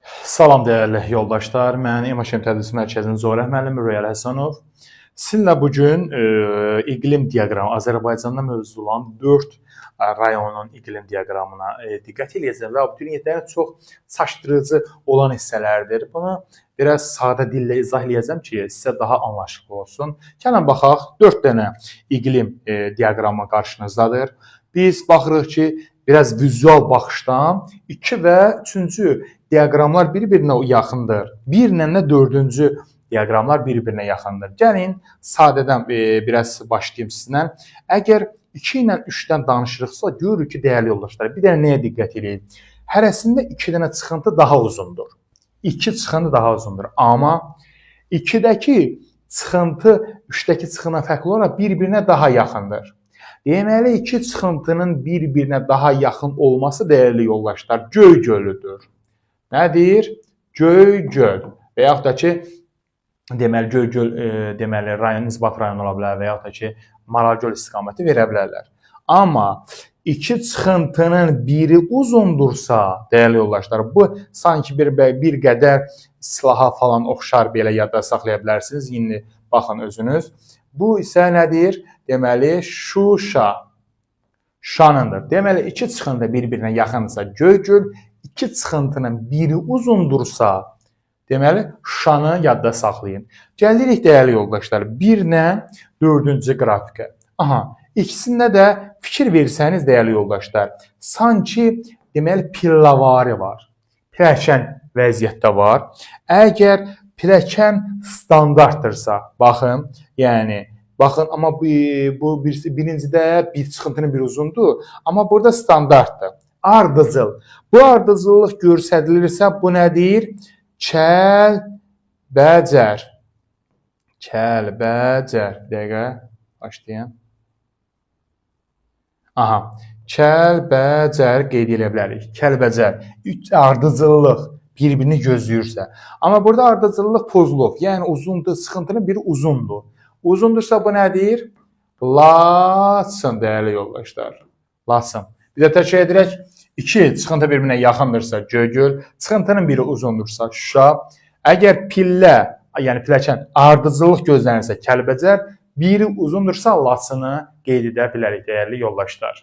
Salam dəyərli yoldaşlar, mən MHM Tədris Mərkəzinin Zorəh müəllimi Royal Həsənov. Sizinlə bu gün iqlim diaqramı, Azərbaycanda mövcud olan 4 rayonun iqlim diaqramına diqqət eləyəcəm və abituriyentlərin çox çaşdırıcı olan hissələrdir. Bunu biraz sadə dillə izah eləyəcəm ki, sizə daha anlaşıqlı olsun. Gəlin baxaq, 4 dənə iqlim diaqramı qarşınızdadır. Biz baxırıq ki, biraz vizual baxışdan 2 və 3-cü diaqramlar bir-birinə yaxındır. 1 ilə də 4-cü diaqramlar bir-birinə yaxındır. Gəlin sadədən biraz başlayım sizinlə. Əgər 2 ilə 3-dən danışırıqsa, görürük ki, dəyərli yoldaşlar, bir dənə nəyə diqqət eləyək? Hərəsində 2 dənə çıxıntı daha uzundur. 2 çıxıntı daha uzundur. Amma 2-dəki çıxıntı 3-dəki çıxıntıdan fərqli olaraq bir-birinə daha yaxındır. Deməli, iki çıxıntının bir-birinə daha yaxın olması, dəyərli yoldaşlar, Göygölüdür. Nədir? Göygöl. Və yaxud da ki, deməli Göygöl, deməli rayon, İzbat rayonu ola bilər və yaxud da ki, Maralgöl istiqaməti verə bilərlər. Amma iki çıxıntının biri uzundursa, dəyərli yoldaşlar, bu sanki bir qədər silaha falan oxşar, belə yadda saxlaya bilərsiniz. İndi baxın özünüz. Bu isə nədir? Deməli, Şuşa. Şuşanındır. Deməli, iki çıxıntı bir-birinə yaxındırsa Göygöl, iki çıxıntının biri uzundursa, deməli, Şuşanı yadda saxlayın. Gəlirik, dəyərli yoldaşlar, 1 ilə 4-cü qrafikə. Aha, ikisində də fikir versəniz, dəyərli yoldaşlar, sanki deməli pillavari var. Pilləkən vəziyyətdə var. Əgər pilləkən standartdırsa, baxın, yəni baxın, amma bu birincidə bir çıxıntının bir uzundur, amma burada standartdır. Ardıcıl. Bu ardıcıllıq göstərilirsə, bu nədir? Kəlbəcər. Kəlbəcər. Bir dəqiqə başlayım. Aha. Kəlbəcər qeyd edə bilərik. Kəlbəcər. Üç ardıcıllıq bir-birini gözləyirsə. Amma burada ardıcıllıq pozulub. Yəni uzundur, çıxıntının biri uzundur. Uzundursa bu nədir? Laçın, dəyərli yoldaşlar. Laçın. Bir də təkrar edirək. İki çıxıntı bir-birinə yaxındırsa Göygöl, çıxıntının biri uzundursa Şuşa. Əgər pillə, yəni pilləkən ardıcıllıq gözlənirsə Kəlbəcər, biri uzundursa Laçını qeyd edə bilərik, dəyərli yoldaşlar.